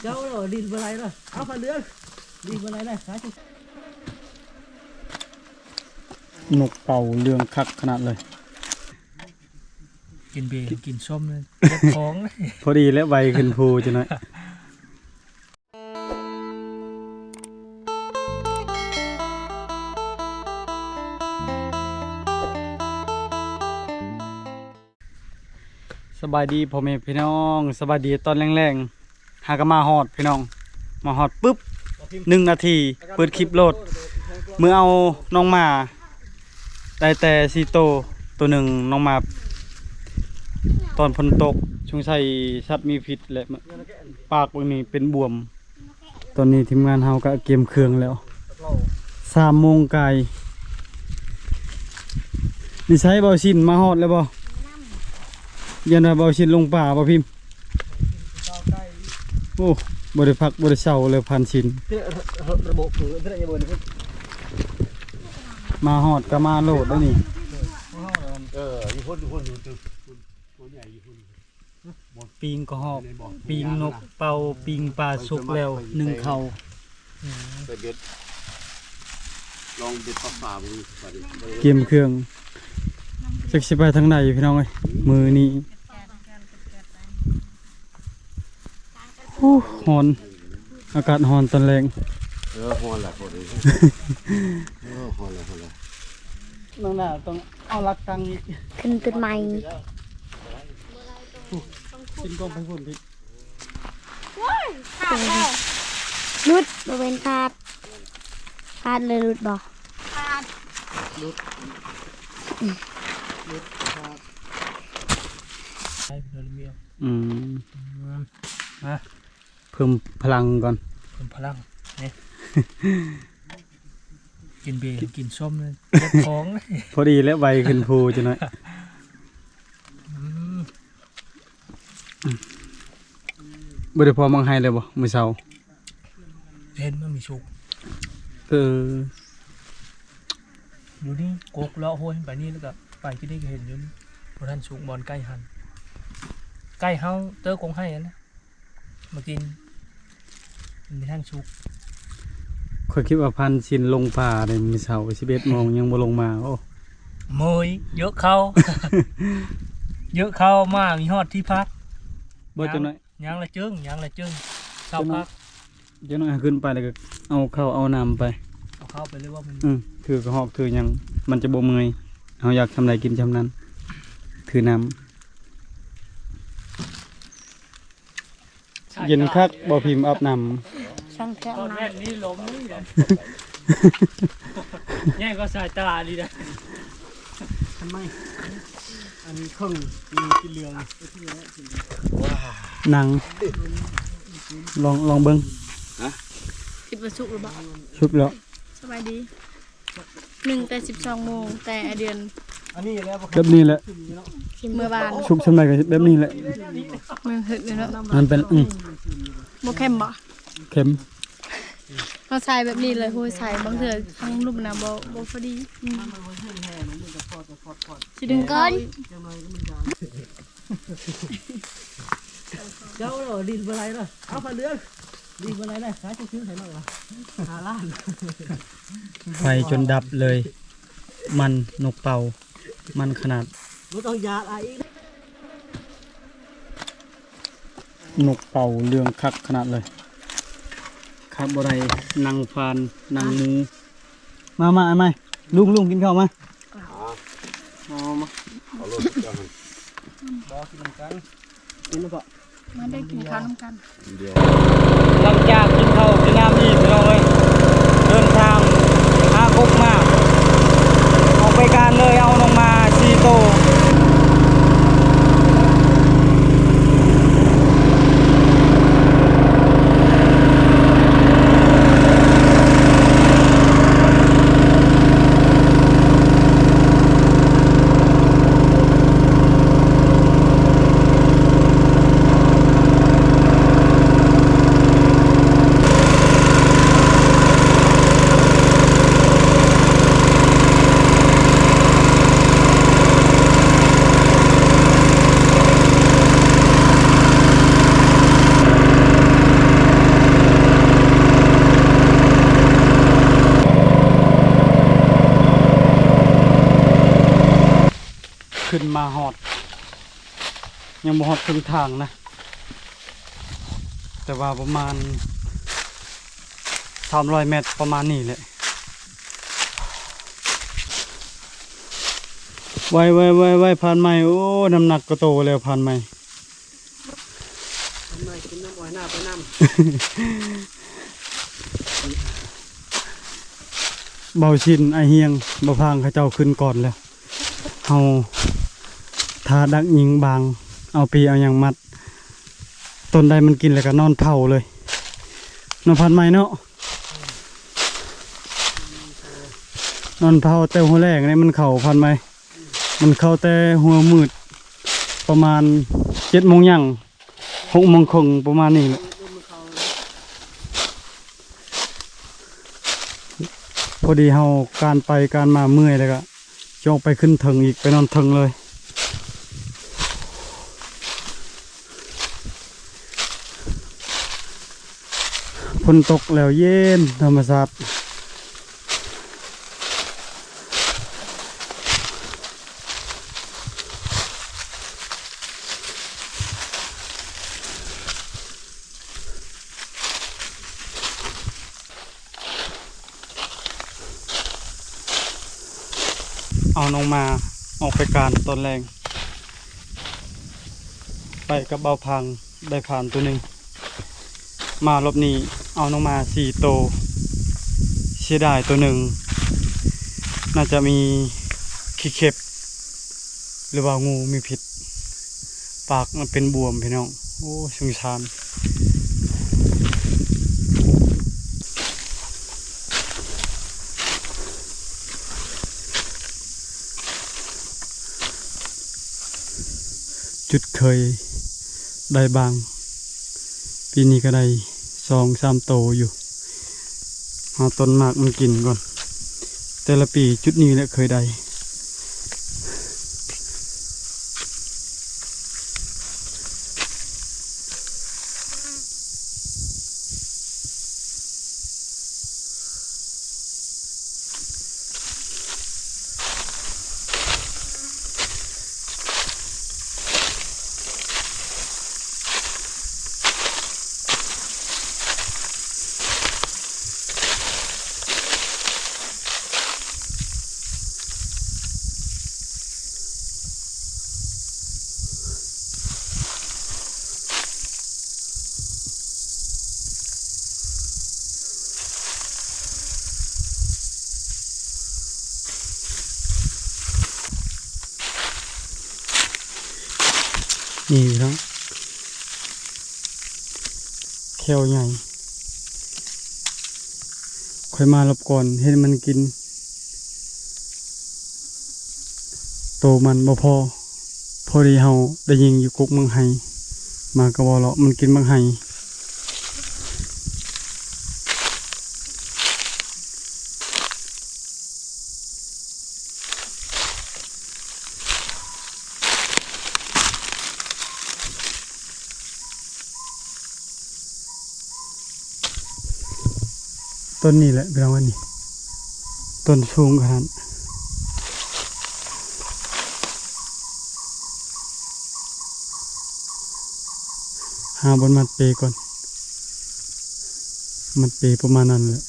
ເຈົ້າເນາະ ດິນບໍ່ໄຫຼເນາະ ເອົາຜ້າເຫຼືອງ ດິນບໍ່ໄຫຼນະ ຫາຊິ ນົກເປົ່າເລື່ອງຄັກຂະໜາດເລີຍ. ກິນເບ ກິນສົ້ມເລີຍ ເຈັບທ້ອງ. ພໍດີແລ້ວ ໄວຂຶ້ນພູຈັກໜ້ອຍ. ສະບາຍດີພໍ່ແມ່ພີ່ນ້ອງ ສະບາຍດີຕອນແລງໆ. ຫາກະມາຮອດພີ່ນ້ອງ ມາຮອດປຶບ ໜຶ່ງນາທີ ເປີດຄລິບໂລດ. ມື້ເອົານ້ອງໝາ ໄດ້ແຕ່ສີ່ໂຕ ໂຕໜຶ່ງນ້ອງໝາ ຕອນຝົນຕົກ ສົງໄສສັດມີພິດແຫຼະ ປາກເບິ່ງນີ້ເປັນບວມ. ຕອນນີ້ທີມງານເຮົາກະກຽມເຄື່ອງແລ້ວ ສາມໂມງກາຍ. ນີ້ໃສ ເບົາຊິນມາຮອດແລ້ວບໍ່? ຢ້ານວ່າເບົາຊິນລົງປ່າບໍ່ພິມ? ໂອ້ ບໍ່ໄດ້ພັກບໍ່ໄດ້ເຊົາເລີຍ ພານຊິນ ມາຮອດກະມາໂລດເດ້ນີ້. ເອີ ຢູ່ພຸ້ນ ຢູ່ພຸ້ນ ຢູ່ ໂຕໃຫຍ່ຢູ່ພຸ້ນ. ປີ້ງກະຮອກ ປີ້ງນົກເປົ້າ ປີ້ງປາສຸກແລ້ວ ໜຶ້ງເຂົ້າ. ໃສ່ເບັດ ລອງເບັດປາຝາເບິ່ງ. ກຽມເຄື່ອງ ຈັກຊິໄປທາງໃດພີ່ນ້ອງເອີຍ ມື້ນີ້. ໂອ້ ຮ້ອນ ອາກາດຮ້ອນຕອນແລງ. ເອີ ຮ້ອນແຫຼະ ພໍດີ ເອີ ຮ້ອນແຫຼະ ຮ້ອນແຫຼະ. ນ້ອງໜ້າຕ້ອງເອົາຫຼັກຕັ້ງອີກ ຂຶ້ນຕົ້ນໄມ້. ກິນກ້ອງໄປພຸ້ນພິດ. ໂອ້ຍ ຂາດແລ້ວ ຫຼຸດ ບໍ່ແມ່ນຂາດ ຂາດເລີຍຫຼຸດບໍ່? ຂາດ ຫຼຸດ ອືມ ຫຼຸດຂາດ. ອືມ ມາ ເພີ່ມພະລັງກ່ອນ ເພີ່ມພະລັງ ນີ້ ກິນເບ ກິນສົ້ມເລີຍ ເຈັບທ້ອງ. ພໍດີແລ້ວ ໄວຂຶ້ນພູຈັກໜ້ອຍ. ອືມ ບໍ່ໄດ້ພໍມັກໄຮ່ເລີຍບໍ່ມື້ເຊົ້າ? ເຫັນມັນມີສຸກ. ເອີ ຢູ່ນີ້ກົກເລາະຫ້ວຍໄປນີ້ ແລ້ວກະໄປຈຸດນີ້ກະເຫັນຢູ່ນີ້ ບໍ່ທັນສຸກ ບ່ອນໃກ້ຫັ້ນ ໃກ້ເຮົາເຕີກົງໄຮ່ຫັ້ນນະ. ມາກິນ ມັນມີທາງສຸກ. ຂ້ອຍຄິດວ່າພານຊິນລົງປ່າເດ້ ມື້ເຊົ້າສິບເອັດໂມງຍັງບໍ່ລົງມາ. ໂອ້ ເມີຍ ເຍອະເຂົ້າ ເຍອະເຂົ້າ ມາມີຮອດທີ່ພັກ. ບໍ່ ຈັກໜ້ອຍ ຍ່າງລະເຈິງ ຍ່າງລະເຈິງ ເຊົາພັກ. ຈັກໜ້ອຍ ຂຶ້ນໄປແລ້ວກະເອົາເຂົ້າເອົານ້ຳໄປ ເອົາເຂົ້າໄປເລີຍວ່າມັນ ອື ຖືກະຮອກຖືຫຍັງ ມັນຈະບໍ່ເມື່ອຍ. ເຮົາຢາກຊ່ຳໃດກິນຊ່ຳນັ້ນ ຖືນ້ຳ. ເຢັນຄັກບໍ່ພິມອາບນ້ຳ? ຊ່າງແທ້ນະ ແວ່ນນີ້ລົມນີ້ນະ ແຍ່ງກວ່າສາຍຕາອີ່ຫຼີນະ. ຄັນໄມ້ ອັນເຄິ່ງ ສີເຫຼືອງ ນັ່ງ ລອງ ລອງເບິ່ງ. ຄິດວ່າສຸກຫຼືບໍ່? ສຸກແລ້ວ. ສະບາຍດີ. ໜຶ່ງແຕ່ສິບສອງໂມງ ແຕ່ເດືອນ ອັນນີ້ແຫຼະ ແບບນີ້ແຫຼະ ເມື່ອວານ ສຸກຊ່ຳໃດກະແບບນີ້ແຫຼະ ແມ່ນເຮັດເລີຍເນາະ. ມັນເປັນ ອື ບໍ່ເຄັມບໍ່? ເຄັມ. ເຮົາໃສ່ແບບນີ້ເລີຍ ໂຫຍ ໃສ່ບາງເທື່ອທາງລຸ່ມນະ ບໍ່ ບໍ່ພໍດີ. ອື ຊິດຶງເຂົ້າອີກ. ເຈົ້າເນາະ ດິນບໍ່ໄຫຼເນາະ ເອົາຜ້າເຫຼືອງ ດິນບໍ່ໄຫຼນະ ຫາຊື່ໃຫ້ເຮົາວ່າ ຫ້າລ້ານ. ໄຟຈົນດັບເລີຍ ມັນນົກເປົ້າ ມັນຂະໜາດ. ບໍ່ຕ້ອງຢາກອາຍອີກ. ນົກເປົ້າເລື່ອງຄັກຂະໜາດເລີຍ ຂາດບໍ່ໄດ້ ໜັງຟານ ໜັງໝູ. ມາ ມາ ອ້າຍໃໝ່ ລຸງ ລຸງ ກິນເຂົ້າມາ. ເອົາມາ ເອົາໂລດເຈົ້າຫັ້ນ ບໍ່ກິນນຳກັນ ກິນແລ້ວກໍ ມາເດີ ກິນເຂົ້ານຳກັນ. ຫຼັງຈາກກິນເຂົ້າກິນນ້ຳອີ່ມ ພີ່ນ້ອງເອີຍ ເດີນທາງຫາກົກໝາກ ອອກໄປການເລີຍ ເອົານ້ອງໝາສີ່ໂຕ. ຂຶ້ນມາຮອດ ຍັງບໍ່ຮອດເຄິ່ງທາງນະ ແຕ່ວ່າປະມານສາມຮ້ອຍແມັດ ປະມານນີ້ແຫຼະ. ໄວໆໆໆ ພານໃໝ່. ໂອ້ ນ້ຳໜັກກວ່າໂຕແລ້ວ ພານໃໝ່. ພານໃໝ່ກິນນ້ຳອ້ອຍໜ້າໄປນຳ. ເບົາຊິນ ອ້າຍຮຽງ ເບົາພາງ ເຂົາເຈົ້າຂຶ້ນກ່ອນແລ້ວ. ເຮົາຖ້າດັກຍິງບາງ ເອົາປີເອົາຫຍັງມັດ ຕົນໃດມັນກິນແລ້ວກໍນອນເຝົ້າເລີຍເນາະ ພານໃໝ່ເນາະ. ນອນເຝົ້າແຕ່ຫົວແລງນີ້ມັນເຂົ້າ ພານໃໝ່. ມັນເຂົ້າແຕ່ຫົວມືດ ປະມານເຈັດໂມງຫຍັງ ຫົກໂມງເຄິ່ງ ປະມານນີ້ແຫຼະ. ພໍດີເຮົາການໄປການມາເມື່ອຍ ແລ້ວກະຈະອອກໄປຂຶ້ນເທິງອີກ ໄປນອນເທິງເລີຍ. ຝົນຕົກແລ້ວເຢັນທຳມະຊາດ. ເອົານ້ອງໝາອອກໄປການຕອນແລງ ໄປກັບເບົາພັງ ໄດ້ພານໂຕໜຶ່ງ. ມາລອບນີ້ເອົານ້ອງໝາສີ່ໂຕ ເສຍດາຍໂຕໜຶ່ງ ໜ້າຈະມີຂີ້ເຂັບ ຫຼືວ່າງູມີພິດ ປາກມັນເປັນບວມພີ່ນ້ອງ. ໂອ້ ສົງສານ. ຈຸດເຄີຍໄດ້ບາງ ປີນີ້ກໍໄດ້ສອງສາມໂຕຢູ່. ເອົາຕົ້ນໝາກມັນກິນກ່ອນ. ແຕ່ລະປີຈຸດນີ້ແຫຼະເຄີຍໄດ້. ນີ້ເນາະ ແຂ້ວໃຫຍ່. ຂ້ອຍມາລອບກ່ອນເຫັນມັນກິນ ໂຕມັນບໍ່ພໍ ພໍດີເຮົາໄດ້ຍິງຢູ່ກົກໝາກໄຮ ໝາກະເວົ້າເລາະ ມັນກິນໝາກໄຮ. ຕົ້ນນີ້ແຫຼະພີ່ນ້ອງ ອັນນີ້ຕົ້ນສູງຂະໜາດ. ຫາບ່ອນມັດເປກ່ອນ ມັດເປປະມານນັ້ນແຫຼະ.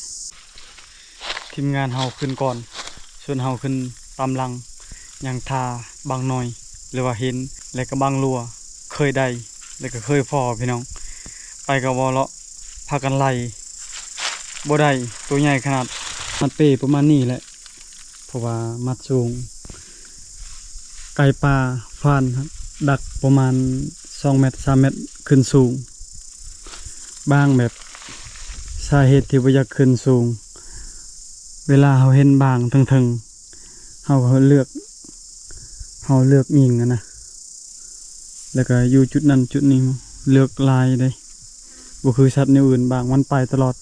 ທີມງານເຮົາຂຶ້ນກ່ອນ ສ່ວນເຮົາຂຶ້ນຕາມຫຼັງ ຍັງຖ້າບາງໜ່ອຍ ຫຼືວ່າເຫັນ ແລະກະບາງຫຼົວ ເຄີຍໄດ້ ແລະກະເຄີຍພໍ້ພີ່ນ້ອງ. ໄປກະເວົ້າເລາະ ພາກັນໄລ່ ບໍ່ໄດ້ ໂຕໃຫຍ່ຂະໜາດ. ມັດເປປະມານນີ້ແຫຼະ ເພາະວ່າມັດສູງ ໄກ່ປ່າຟານດັກປະມານສອງແມັດ ສາມແມັດ ຂຶ້ນສູງ. ບາງແບບ ສາເຫດທີ່ບໍ່ຢາກຂຶ້ນສູງ ເວລາເຮົາເຫັນບາງເທິງໆ ເຮົາກໍເລືອກ ເຮົາເລືອກຍິງຫັ້ນນະ ແລ້ວກໍຢູ່ຈຸດນັ້ນຈຸດນີ້ ເລືອກລາຍເດ້ ບໍ່ຄືສັດແນວອື່ນ ບາງມັນໄປຕະຫຼອດ.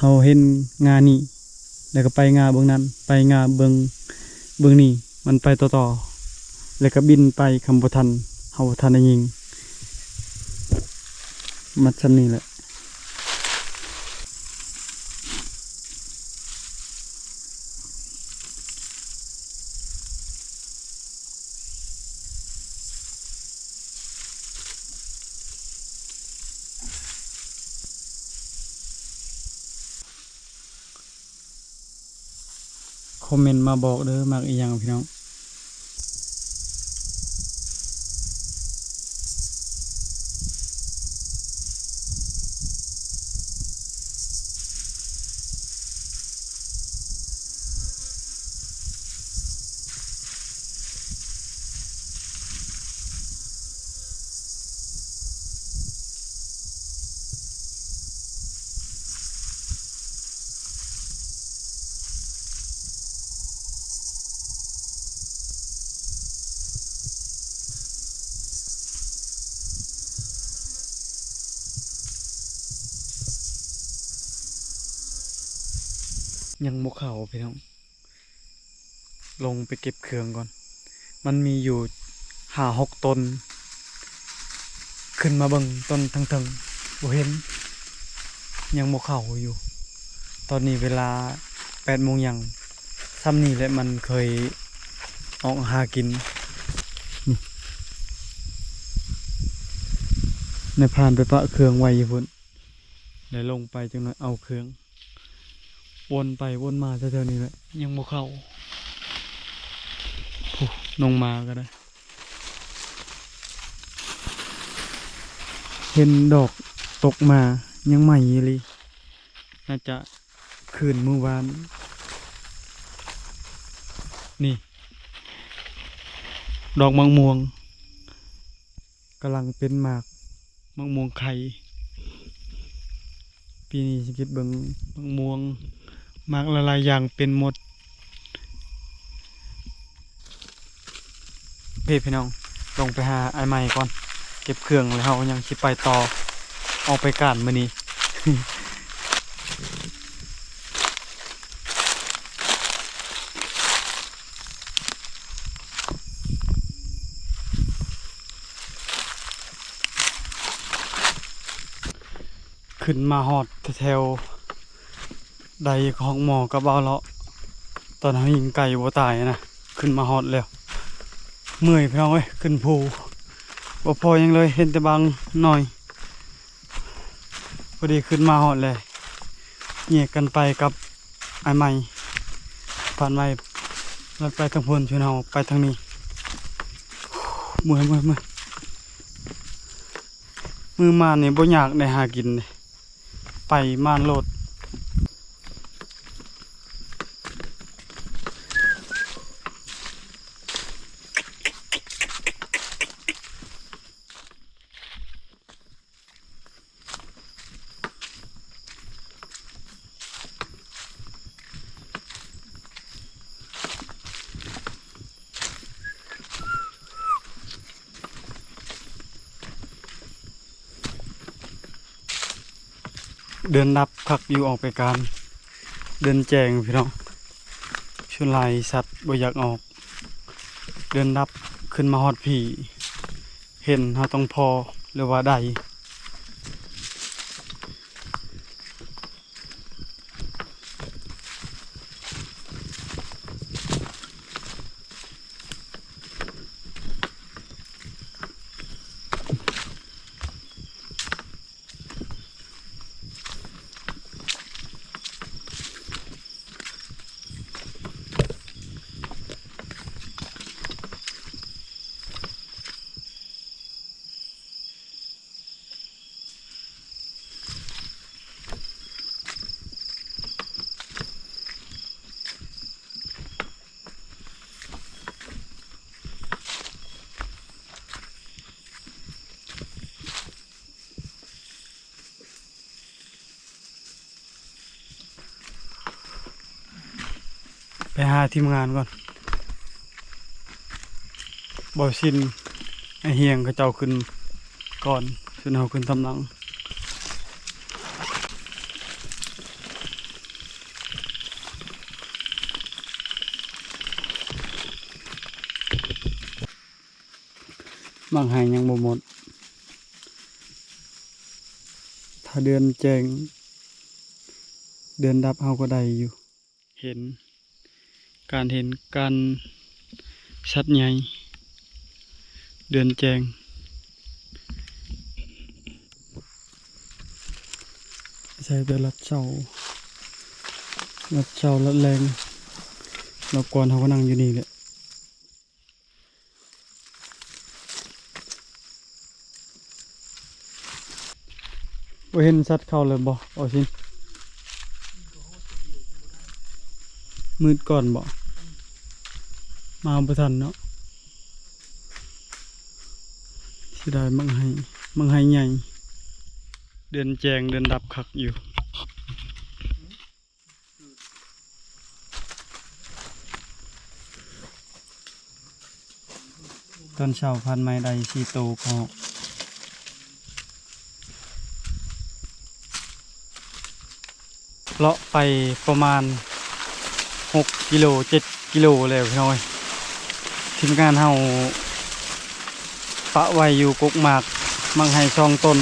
ເຮົາເຫັນງ່ານີ້ ແລ້ວກໍໄປງ່າເບິ່ງນັ້ນ ໄປງ່າເບິ່ງ ເບິ່ງນີ້ ມັນໄປຕໍ່ໆ ແລ້ວກໍບິນໄປ ຄຳບໍ່ທັນ ເຮົາບໍ່ທັນໄດ້ຍິງ. ມັດຊ່ຳນີ້ແຫຼະ. ຄອມເມັນມາບອກເດີ ມັກອີ່ຫຍັງພີ່ນ້ອງ. ຍັງບໍ່ເຂົ້າພີ່ນ້ອງ. ລົງໄປເກັບເຄື່ອງກ່ອນ. ມັນມີຢູ່ຫ້າຫົກຕົ້ນ. ຂຶ້ນມາເບິ່ງຕົ້ນເທິງໆ ບໍ່ເຫັນ. ຍັງບໍ່ເຂົ້າຢູ່. ຕອນນີ້ເວລາແປດໂມງຫຍັງ. ຊ່ຳນີ້ແຫຼະມັນເຄີຍອອກຫາກິນ. ນີ້ ນາຍພານໄປປະເຄື່ອງໄວ້ຢູ່ພຸ້ນ. ແລ້ວລົງໄປຈັກໜ້ອຍເອົາເຄື່ອງ. ວົນໄປວົນມາແຖວໆນີ້ແຫຼະ ຍັງບໍ່ເຂົ້າ. ໂອ້ ນ້ອງໝາກໍໄດ້. ເຫັນດອກຕົກມາ ຍັງໃໝ່ອີ່ຫຼີ. ໜ້າຈະຄືນມື້ວານ. ນີ້ ດອກໝາກມ່ວງ ກຳລັງເປັນໝາກ ໝາກມ່ວງໄຂ່. ປີນີ້ຊິເກັບເບິ່ງໝາກມ່ວງ ໝາກຫຼາຍໆຢ່າງເປັນໝົດ. ເພ ພີ່ນ້ອງ ລົງໄປຫາອ້າຍໃໝ່ກ່ອນ ເກັບເຄື່ອງແລ້ວເຮົາຍັງຊິໄປຕໍ່ ອອກໄປການມື້ນີ້. ຂຶ້ນມາຮອດແຖວໆ ໄດຂອງໝໍກັບບ່າວເລາະ ຕອນເຮົາຍິງໄກ່ບໍ່ຕາຍນະ. ຂຶ້ນມາຮອດແລ້ວ ເມື່ອຍພີ່ນ້ອງເອີຍ ຂຶ້ນພູ ບໍ່ພໍຫຍັງເລີຍ ເຫັນແຕ່ບາງໜ້ອຍ. ພໍດີຂຶ້ນມາຮອດແລ້ວ ແຍກກັນໄປກັບອ້າຍໃໝ່ ຜ່ານໄວ້ ລັດໄປທາງພຸ້ນ ຊົນເຮົາໄປທາງນີ້. ເມື່ອຍ ເມື່ອຍ ເມື່ອຍ. ມື້ມານີ້ບໍ່ຍາກໄດ້ຫາກິນເດ້ ໄປມາໂລດ. ເດືອນດັບຄັກຢູ່ອອກໄປການ ເດືອນແຈ້ງພີ່ນ້ອງ ສ່ວນຫຼາຍສັດບໍ່ຢາກອອກ. ເດືອນດັບຂຶ້ນມາຮອດພີ້ ເຫັນເຮົາຕ້ອງພໍ້ ຫຼືວ່າໄດ້. ໄປຫາທີມງານກ່ອນ ບ່າວຊິນ ອ້າຍຮຽງ ເຂົາເຈົ້າຂຶ້ນກ່ອນ ສ່ວນເຮົາຂຶ້ນຕາມຫຼັງ. ໝາກໄຮຍັງບໍ່ໝົດ ຖ້າເດືອນແຈ້ງ ເດືອນດັບເຮົາກໍໄດ້ຢູ່. ເຫັນ ການເຫັນການສັດໃຫຍ່ ເດືອນແຈ້ງ. ໃສ່ແຕ່ລັດເຊົ້າ ລັດເຊົ້າ ລັດແລງ ລາວກ່ອນເຮົາກໍນັ່ງຢູ່ນີ້ແຫຼະ. ບໍ່ເຫັນສັດເຂົ້າເລີຍບໍ່ ເອົາຊິນ? ມືດກ່ອນບໍ່? ມາບໍ່ທັນເນາະ. ເສຍດາຍໝາກໄຮ ໝາກໄຮໃຫຍ່. ເດືອນແຈ້ງເດືອນດັບຄັກຢູ່. ຕອນເຊົ້າພັນໄມ້ໄດ້ສີ່ໂຕກໍເລາະໄປປະມານຫົກກິໂລ ເຈັດກິໂລແລ້ວພີ່ນ້ອງເອີຍ. ທີມງານເຮົາປະໄວ້ຢູ່ກົກໝາກໝາກໄຮສອງຕົ້ນ.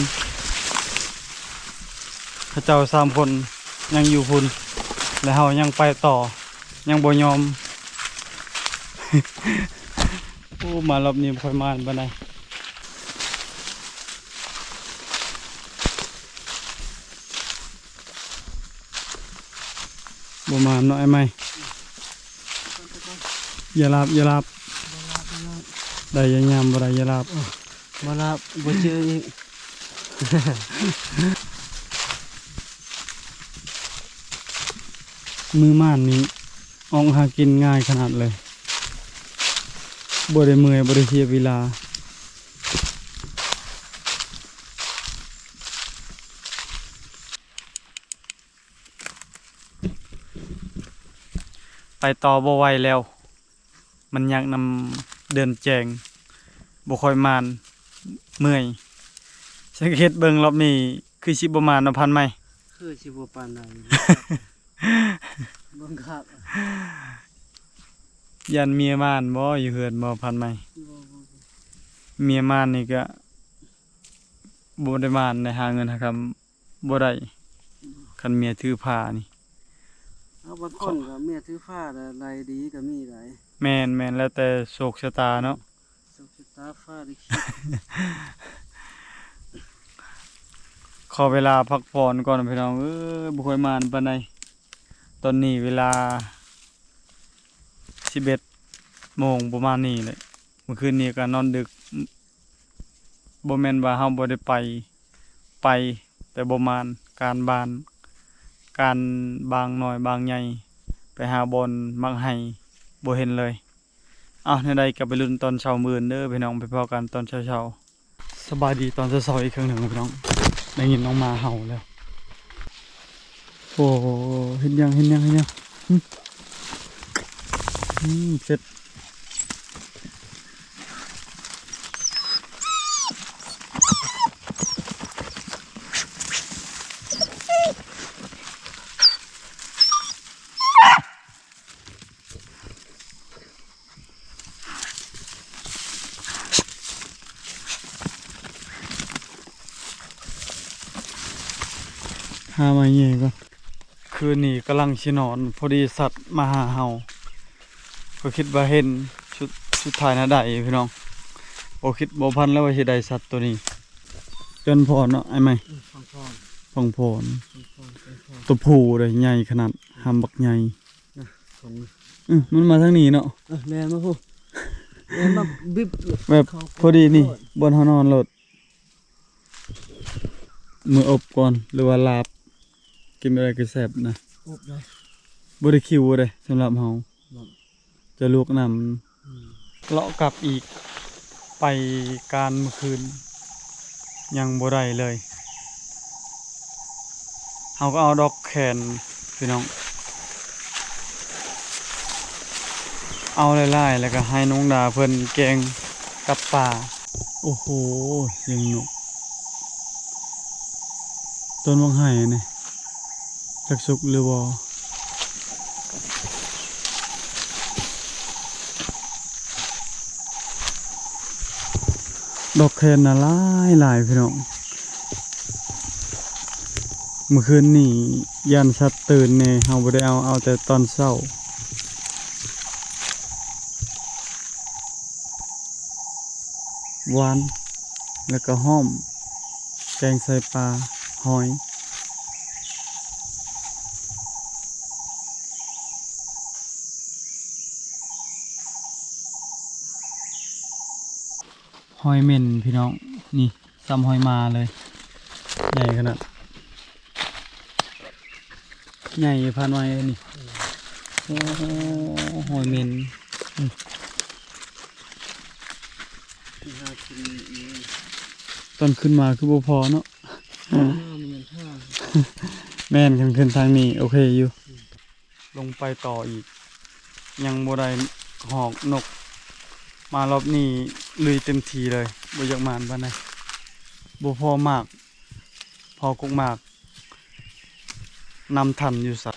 ເຂົາເຈົ້າສາມຄົນຍັງຢູ່ພຸ້ນ ແລະ ເຮົາຍັງໄປຕໍ່ ຍັງບໍ່ຍອມ. ໂອ້ ມາລອບນີ້ບໍ່ຄ່ອຍໝານປານໃດ. ບໍ່ມານເນາະອ້າຍໃໝ່. ຢ່າລາບ ຢ່າລາບ. ໄດ້ຢ່າຍາມ ບໍ່ໄດ້ຢ່າລາບ. ບໍ່ລາບ ບໍ່ເຈີອີກ. ມື້ມານນີ້ອອກຫາກິນງ່າຍຂະໜາດເລີຍ ບໍ່ໄດ້ເມື່ອຍ ບໍ່ໄດ້ເສຍເວລາ. ໄປຕໍ່ບໍ່ໄຫວແລ້ວ ມັນຍາກນຳເດືອນແຈ້ງ ບໍ່ຄ່ອຍໝານ ເມື່ອຍ. ສັງເກດເບິ່ງລອບນີ້ຄືຊິບໍ່ໝານເນາະ ພັນໄມ້. ຄືຊິບໍ່ປານໃດ ເບິ່ງຄັກ. ຢ້ານເມຍມານບໍ່ ຢູ່ເຮືອນບໍ່ ພັນໄມ້? ບໍ່ ບໍ່ ບໍ່. ເມຍມານນີ້ກະບໍ່ໄດ້ໝານໃດ ຫາເງິນຫາຄຳ ບໍ່ໄດ້ ຄັນເມຍຖືພານີ້. ເອົາ ບາງຄົນກໍເມຍຖືພາໄດ້ ໄດ້ດີກໍມີໄດ໋. ແມ່ນໆ ແລ້ວແຕ່ໂຊກຊະຕາເນາະ ໂຊກຊະຕາຟ້າລິຂິດ. ຂໍເວລາພັກຜ່ອນກ່ອນພີ່ນ້ອງເອີຍ ບໍ່ຄ່ອຍໝານປານໃດ. ຕອນນີ້ເວລາສິບເອັດໂມງປະມານນີ້ແຫຼະ. ເມື່ອຄືນນີ້ກໍນອນດຶກ ບໍ່ແມ່ນວ່າເຮົາບໍ່ໄດ້ໄປ ໄປແຕ່ບໍ່ມານ ການບ້ານ ການບາງນ້ອຍບາງໃຫຍ່ ໄປຫາບ່ອນໝາກໄຮບໍ່ເຫັນເລີຍ. ເອົາ ແນວໃດກໍໄປລຸ້ນຕອນເຊົ້າມື້ອື່ນເດີພີ່ນ້ອງ ໄປພໍ້ກັນຕອນເຊົ້າໆ. ສະບາຍດີຕອນເຊົ້າໆອີກຄັ້ງໜຶ່ງພີ່ນ້ອງ ໄດ້ຍິນນ້ອງໝາເຫົ່າແລ້ວ. ໂອ້ ເຫັນຫຍັງ ເຫັນຫຍັງ ເຫັນຫຍັງ? ຫຶ ຫຶ ເສັດ. ຫາໄມ້ແຫຍ່ກ່ອນ. ຄືນນີ້ກຳລັງຊິນອນ ພໍດີສັດມາຫາເຮົາ ກໍຄິດວ່າເຫັນ ສຸດ ສຸດທ້າຍນະໄດ້ພີ່ນ້ອງ. ບໍ່ຄິດບໍ່ຝັນແລ້ວວ່າຊິໄດ້ສັດໂຕນີ້. ຈົນພໍເນາະ ອ້າຍໃໝ່? ອືມ ພັງພອນ ພັງພອນ ພັງພອນ ພັງພອນ. ໂຕຜູ້ເດ້ ໃຫຍ່ຂະໜາດ ຫຳບັກໃຫຍ່. ນະ ຂອງ ອືມ ມັນມາທາງນີ້ເນາະ. ເອີ ແລ່ນມາພຸ້ນ ແລ່ນມາບິບແບບ ເຂົ້າ ພໍດີນີ້ ບ່ອນເຮົານອນໂລດ. ມື້ອົບກ່ອນ ຫຼືວ່າລາບ ກິນແບບໃດກໍແຊບນະ. ອົບໄດ້ ບໍ່ໄດ້ຄິວເດ້ ສຳລັບເຮົາ ບໍ່ ຈະລວກນ້ຳ. ອືມ ເລາະກັບອີກ ໄປການມື້ຄືນ ຍັງບໍ່ໄດ້ເລີຍ. ເຮົາກໍເອົາດອກແຄນພີ່ນ້ອງ ເອົາຫຼາຍໆ ແລ້ວກໍໃຫ້ນ້ອງດາເພິ່ນແກງກັບປາ. ໂອ້ໂຫ ສຽງນົກ ຕົ້ນໝາກໄຮນີ້ ຈັກສຸກຫຼືບໍ່? ດອກແຄນນະຫຼາຍໆ ພີ່ນ້ອງ. ມື້ຄືນນີ້ຢ້ານສັດຕື່ນແດ່ ເຮົາບໍ່ໄດ້ເອົາ ເອົາແຕ່ຕອນເຊົ້າ. ຫວານ ແລ້ວກໍຫອມ ແກງໃສ່ປາ ຫອຍ. ຮອຍເໝັນພີ່ນ້ອງ ນີ້ ສ່ຳຮອຍໝາເລີຍ ໃຫຍ່ຂະໜາດ ໃຫຍ່ຜ່ານມາເລີຍນີ້. ໂອ້ ຮອຍເໝັນ ອືມ ຕອນຂຶ້ນມາຄືບໍ່ພໍເນາະ. ແມ່ນ ຄັນຂຶ້ນທາງນີ້ໂອເຄຢູ່. ລົງໄປຕໍ່ອີກ ຍັງບໍ່ໄດ້ຮອກນົກ. ມາລອບນີ້ລຸຍເຕັມທີ່ເລີຍ ບໍ່ຢາກໝານປານໃດ. ບໍ່ພໍໝາກ ພໍກົກໝາກ ນຳທັນຢູ່ຊະ.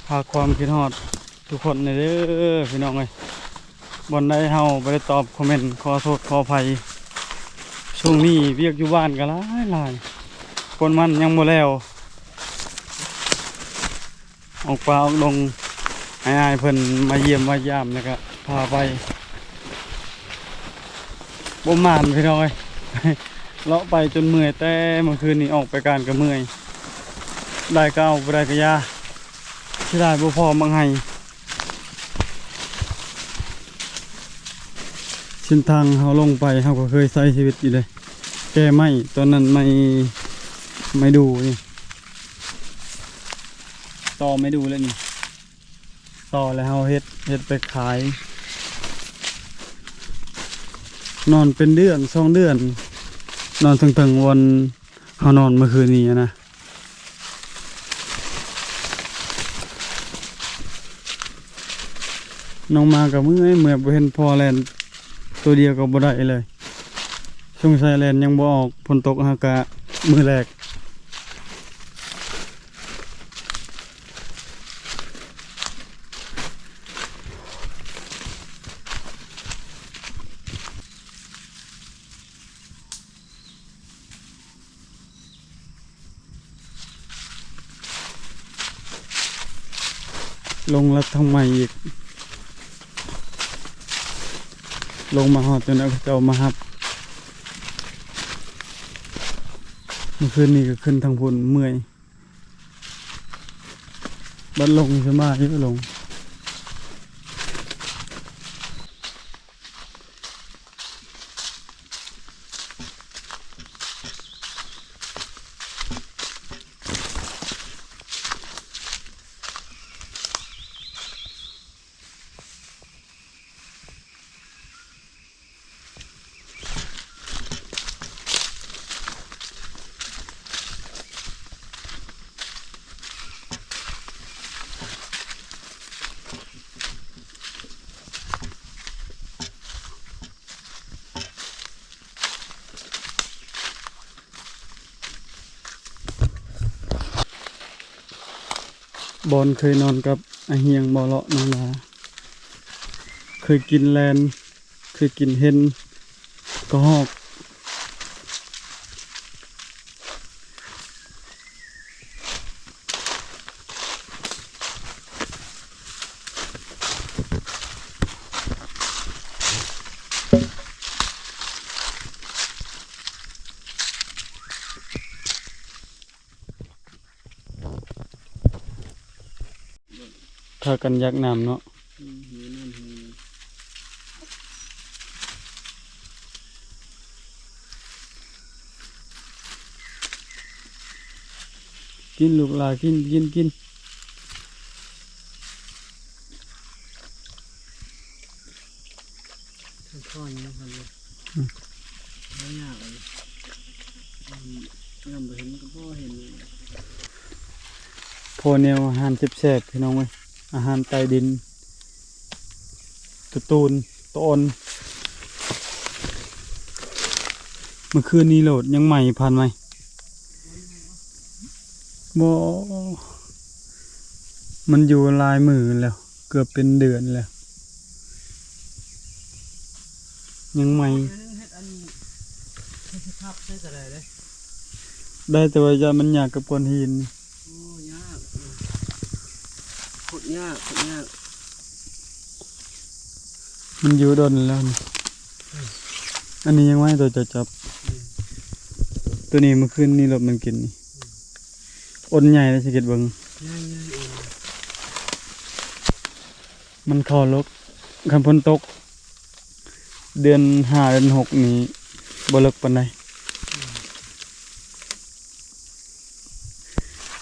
ຝາກຄວາມຄິດຮອດທຸກຄົນແດ່ເດີພີ່ນ້ອງເອີຍ. ບ່ອນໃດເຮົາບໍ່ໄດ້ຕອບຄອມເມັນ ຂໍໂທດຂໍອະໄພ. ຊ່ວງນີ້ວຽກຢູ່ບ້ານກໍຫຼາຍໆ ຄົນມັນຍັງບໍ່ແລ້ວ. ອອກປ່າອອກດົງ ໃຫ້ອ້າຍເພິ່ນມາຢ້ຽມມາຢາມ ແລ້ວກະພາໄປ. ບໍ່ໝານພີ່ນ້ອງເອີຍ ເລາະໄປຈົນເມື່ອຍ ແຕ່ເມື່ອຄືນນີ້ອອກໄປການກໍເມື່ອຍ. ໄດ້ກໍເອົາ ບໍ່ໄດ້ກໍຢ່າ ເສຍດາຍບໍ່ພໍໝາກໄຮ. ເສັ້ນທາງເຮົາລົງໄປ ເຮົາກໍເຄີຍໃຊ້ຊີວິດຢູ່ເດ້. ແກ່ໄມ້ ຕອນນັ້ນໄມ້ ໄມ້ດູ່ນີ້ ຕໍໄມ້ດູ່ແລ້ວນີ້ ຕໍແລ້ວເຮົາເຮັດ ເຮັດໄປຂາຍ. ນອນເປັນເດືອນສອງເດືອນ ນອນເທິງໆ ບ່ອນເຮົານອນເມື່ອຄືນນີ້ນະ. ນ້ອງມາກໍເມື່ອຍ ເມື່ອຍ ບໍ່ເຫັນພໍ່ແລ່ນ ໂຕດຽວກໍບໍ່ໄດ້ເລີຍ. ສົງໄສແລ່ນຍັງບໍ່ອອກ ຝົນຕົກຫາກະມືແລກ. ລົງລັດທາງໃໝ່ອີກ ລົງມາຮອດຈົນເຂົາເຈົ້າມາຮັບ. ເມື່ອຄືນນີ້ກໍຂຶ້ນທາງພຸ້ນເມື່ອຍ ບັດລົງສະບາຍຢູ່ ລົງ. ບອນເຄີຍນອນກັບອາຮຽງບໍ່ເລາະນ້ອງລາ? ເຄີຍກິນແລ່ນ ເຄີຍກິນເຫັນກະຮອກ. ພາກັນຢາກນ້ຳເນາະ. ອືມ ຫິວນ້ຳ ຫິວ. ກິນລູກຫຼານ ກິນ ກິນ ກິນ. ທາງຄອນີ້ເນາະ ອືມ. ພໍແນວອາຫານແຊບໆ ພີ່ນ້ອງເອີຍ ອາຫານໃຕ້ດິນ ໂຕຕູນ ໂຕອ່ອນ ມື້ຄືນນີ້ໂລດຍັງໃໝ່ ຜ່ານໃໝ່ ບໍ່ ມັນຢູ່ຫຼາຍມື້ແລ້ວ ເກືອບເປັນເດືອນແລ້ວ ຍັງໃໝ່ ເຮັດອັນ ເຮັດພັບໃສ່ກໍໄດ້ເດ້ ໄດ້ ແຕ່ວ່າຢ້ານມັນຍາກກັບກ້ອນຫີນ ໂອ້ ຍາກ ຂຸດຍາກ ຂຸດຍາກ ມັນຢູ່ດົນແລ້ວນີ້ ອັນນີ້ຍັງໄວ້ໂຕເຈົ້າຈັບ ໂຕນີ້ມື້ຄືນນີ້ລົບມັນກິນນີ້ ອ່ອນໃຫຍ່ແລ້ວ ສັງເກດເບິ່ງ ໃຫຍ່ໆ ອ່ອນ ມັນເຂົ້າເລິກ ຄັນຝົນຕົກ ເດືອນຫ້າ ເດືອນຫົກນີ້ບໍ່ເລິກປານໃດ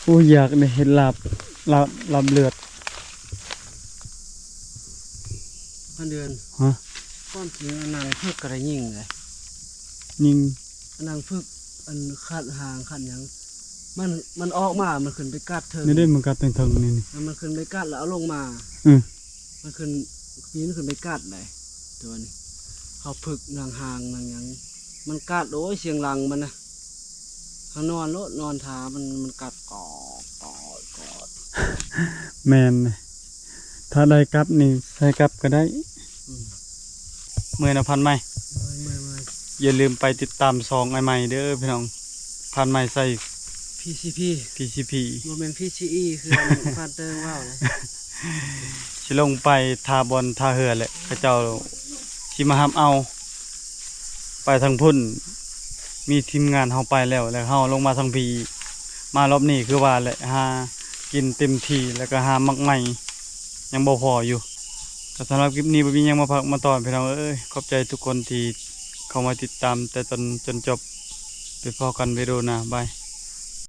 ໂອ້ຍ ຢາກໄດ້ເຮັດລາບ ລາບ ລາບເລືອດ ພັນເດືອນ ຮະ ຄວາມຈິງອັນນັ້ນເພິກກໍໄດ້ຍິງເດ້ ຍິງ ອັນນັ້ນຝຶກ ອັນຄັດຫາງຄັດຫຍັງ ມັນ ມັນອອກມາ ມັນຂຶ້ນໄປກັດເທິງ ນີ້ເດ້ ມັນກັດເທິງໆ ນີ້ ນີ້ ແລ້ວມັນຂຶ້ນໄປກັດ ແລ້ວເອົາລົງມາ ອື ມັນຂຶ້ນ ປີນຂຶ້ນໄປກັດໄດ໋ ຕົວນີ້ ເຮົາຝຶກນາງຫາງນາງຫຍັງ ມັນກັດ ໂອ້ຍ ສຽງຫຼັງມັນນະ ເຮົານອນໂລດ ນອນຖ້າມັນ ມັນກັດ ກອດ ກອດ ກອດ ແມ່ນ ຖ້າໄດ້ກັບນີ້ ໃສ່ກັບກໍໄດ້ ອືມ ເມື່ອຍນະ ພັນໃໝ່ ເມື່ອຍ ເມື່ອຍ ເມື່ອຍ ຢ່າລືມໄປຕິດຕາມຊ່ອງອ້າຍໃໝ່ເດີພີ່ນ້ອງ ພັນໃໝ່ໃສ່ ພີຊີພີ ພີຊີພີ ບໍ່ແມ່ນ ພີຊີອີ ຄືອັນພັນເຕີງເວົ້າເດ້ ຊິລົງໄປທ່າບ່ອນທ່າເຮືອແຫຼະ ເຂົາເຈົ້າຊິມາຮັບເອົາ ໄປທາງພຸ້ນ ມີທີມງານເຮົາໄປແລ້ວ ແລ້ວເຮົາລົງມາທາງພີ້ ມາລອບນີ້ຄືວ່າແຫຼະ ຫາກິນເຕັມທີ່ ແລ້ວກໍຫາໝາກໄມ້ ຍັງບໍ່ພໍຢູ່ ກໍສຳລັບຄລິບນີ້ບໍ່ມີຫຍັງມາຝາກມາຕ້ອນ ພີ່ນ້ອງເອີຍ ຂອບໃຈທຸກຄົນທີ່ເຂົ້າມາຕິດຕາມແຕ່ຕົ້ນຈົນຈົບ ໄປພໍ້ກັນວິດີໂອໜ້າ ບາຍ.